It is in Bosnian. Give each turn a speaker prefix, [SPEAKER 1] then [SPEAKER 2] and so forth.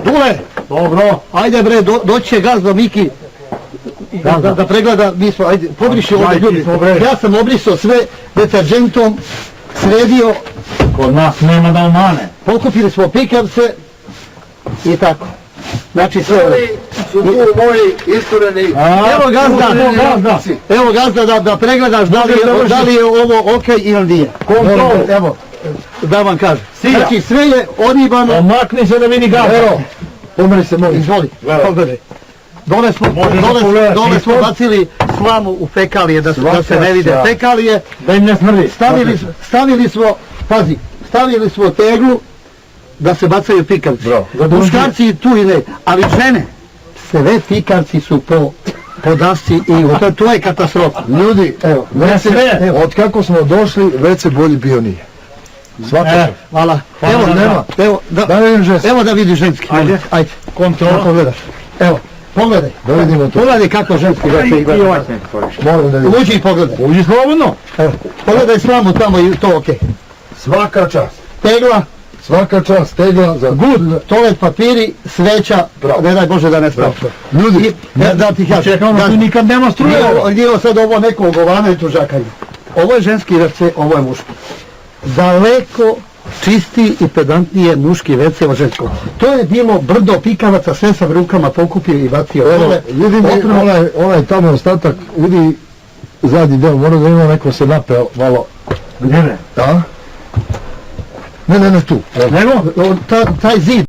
[SPEAKER 1] Dule!
[SPEAKER 2] Dobro.
[SPEAKER 1] Ajde bre, doći će gazda Miki da pregleda, mi smo, ajde, pobriši ovdje ljudi. Ja sam obrisao sve deterđentom, sredio.
[SPEAKER 2] Kod nas nema da umane.
[SPEAKER 1] Pokupili smo pikavce i tako. Znači sve ovo.
[SPEAKER 3] Su tu moji istureni.
[SPEAKER 1] Evo gazda da pregledaš da li je ovo ok ili nije.
[SPEAKER 2] Kontrol.
[SPEAKER 1] Evo, da vam kažem. Znači sve je oribano.
[SPEAKER 2] Omakni se da vidi gazda.
[SPEAKER 1] Evo, umri se molim. Izvoli, pogledaj. Dole smo bacili slamu u fekalije, da se ne vide fekalije.
[SPEAKER 2] Da im ne smrdi.
[SPEAKER 1] Stavili smo teglu da se bacaju pikavci. Muškarci tu i ne, ali žene, sve pikavci su po dasci i to je katastrofa.
[SPEAKER 3] Ljudi, evo, od kako smo došli, već se bolji bio nije. Svaka.
[SPEAKER 1] Hvala. Evo da vidiš ženski. Ajde.
[SPEAKER 2] Kontrol.
[SPEAKER 1] Pogledaš. Evo. Pogledaj.
[SPEAKER 3] Da vidimo to.
[SPEAKER 1] Pogledaj kako ženski već izgleda.
[SPEAKER 3] Molim da vidim.
[SPEAKER 1] Uđi i pogledaj.
[SPEAKER 2] Uđi slobodno.
[SPEAKER 1] Evo. Pogledaj slamu tamo i to ok.
[SPEAKER 3] Svaka čast.
[SPEAKER 1] Tegla.
[SPEAKER 3] Svaka čast, tegla za...
[SPEAKER 1] Good, toalet papiri, sveća, ne daj Bože da ne stav.
[SPEAKER 3] Ljudi,
[SPEAKER 1] da ti kažem.
[SPEAKER 2] Čekamo, tu nikad nema struje.
[SPEAKER 1] Nije sad ovo neko ogovane i tužakanje. Ovo je ženski WC, ovo je muški. Daleko čisti i pedantnije muški WC od ženskog. To je bilo brdo pikavaca, sve sam rukama pokupio i bacio.
[SPEAKER 3] Vidi onaj tamo ostatak, vidi zadnji deo, mora da ima neko se napeo malo.
[SPEAKER 2] Gdje ne?
[SPEAKER 3] Da? Ne, tu.
[SPEAKER 1] Taj zid.